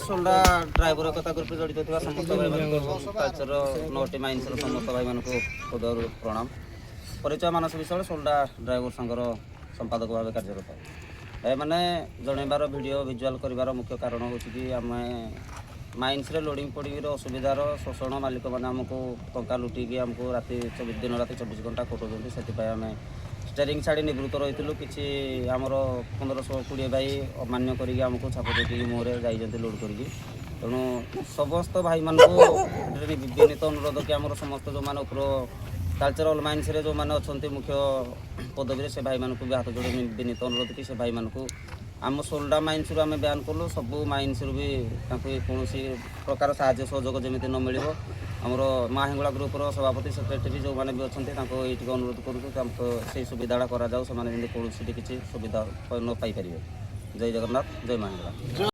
Solada driver ଏକତା ଗ୍ରୁପରେ ଜଡ଼ିତ ଥିବା ସମସ୍ତ ଭାଇମାନଙ୍କୁ, ତାଳଚେରର ନଅଟି ମାଇନ୍ସର ସମସ୍ତ ଭାଇମାନଙ୍କୁ ହୃଦୟରୁ ପ୍ରଣାମ। ପରିଚୟ ମାନସ ବିଷୟ, ସୋଲଡା ଡ୍ରାଇଭର ସଂଘର ସମ୍ପାଦକ ଭାବେ କାର୍ଯ୍ୟରତ। ଭାଇମାନେ, ଜଣେଇବାର, ଭିଡ଼ିଓ ଭିଜୁଆଲ୍ କରିବାର ମୁଖ୍ୟ କାରଣ ହେଉଛି କି ଆମେ ମାଇନ୍ସରେ ଲୋଡ଼ିଂ ଫୋଡ଼ିଂର ଅସୁବିଧାର ଶୋଷଣ, ମାଲିକମାନେ ଆମକୁ ଟଙ୍କା ଲୁଟିକି ଆମକୁ ରାତି 24, ଦିନ ରାତି 24 ଘଣ୍ଟା ଖଟଉଛନ୍ତି। ସେଥିପାଇଁ ଆମେ ଷ୍ଟେରିଂ ଛାଡ଼ି ନିବୃତ୍ତ ରହିଥିଲୁ। କିଛି ଆମର 1520 ଭାଇ ଅମାନ୍ୟ କରିକି ଆମକୁ ଛାପ ଦେଇକି ମୁହଁରେ ଯାଇଛନ୍ତି ଲୋଡ଼ କରିକି। ତେଣୁ ସମସ୍ତ ଭାଇମାନଙ୍କୁ ଏଠାରେ ବିନୀତ ଅନୁରୋଧ କି ଆମର ସମସ୍ତ ଯେଉଁମାନେ ଉପର ତାଳଚେର ଅଲ୍ ମାଇନ୍ସରେ ଯେଉଁମାନେ ଅଛନ୍ତି ମୁଖ୍ୟ ପଦବୀରେ, ସେ ଭାଇମାନଙ୍କୁ ବି ହାତ ଯୋଡ଼ି ବିନୀତ ଅନୁରୋଧ କି ସେ ଭାଇମାନଙ୍କୁ ଆମ ସୋଲଡା ମାଇନ୍ସରୁ ଆମେ ବ୍ୟାନ୍ କଲୁ। ସବୁ ମାଇନ୍ସରୁ ବି ତାଙ୍କୁ କୌଣସି ପ୍ରକାର ସାହାଯ୍ୟ ସହଯୋଗ ଯେମିତି ନ ମିଳିବ। ଆମର ମା ହିଙ୍ଗୁଳା ଗ୍ରୁପର ସଭାପତି, ସେକ୍ରେଟାରୀ ଯେଉଁମାନେ ବି ଅଛନ୍ତି, ତାଙ୍କୁ ଏଇଠିକି ଅନୁରୋଧ କରୁଛୁ, ତାଙ୍କୁ ସେଇ ସୁବିଧାଟା କରାଯାଉ, ସେମାନେ ଯେମିତି କୌଣସି କିଛି ସୁବିଧା ନ ପାଇପାରିବେ। ଜୟ ଜଗନ୍ନାଥ, ଜୟ ମା ହିଙ୍ଗୁଳା।